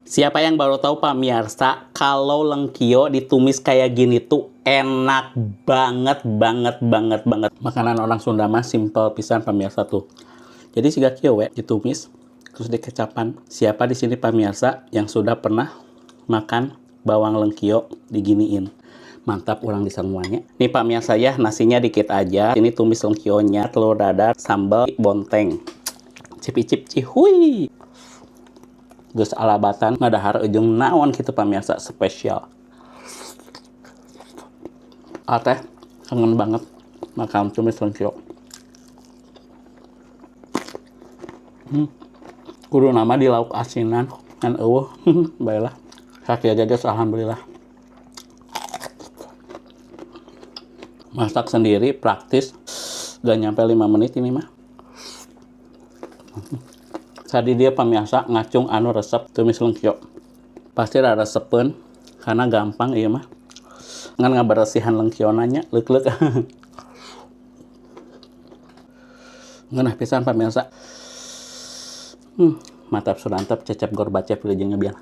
Siapa yang baru tahu pamirsa kalau lengkio ditumis kayak gini tuh enak banget banget banget banget. Makanan orang Sunda mah simple pisan pamirsa tuh. Jadi siga kieu we ditumis terus dikecapan. Siapa di sini pamirsa yang sudah pernah makan bawang lengkio diginiin? Mantap urang di semuanya. Nih pamirsa ya, nasinya dikit aja. Ini tumis lengkionya, telur dadar, sambal bonteng. Cipicip cihuy. Geus alabatan ngadahar ujung naon gitu pamirsa spesial. Ateh kangen banget makan tumis lengkio. Kudu nama di lauk asinan ngan eueuh. Baiklah. Kaki aja guys, alhamdulillah. Masak sendiri praktis, gak nyampe 5 menit ini mah. Tadi dia pemirsa ngacung anu resep tumis lengkio. Pasti rada resepeun karena gampang ieu mah. Ngan ngaberesihan lengkiona nya leuk-leuk. Ngeunah pisan pemirsa. Mantap surantap cecep gorbacep jeung ngebiar.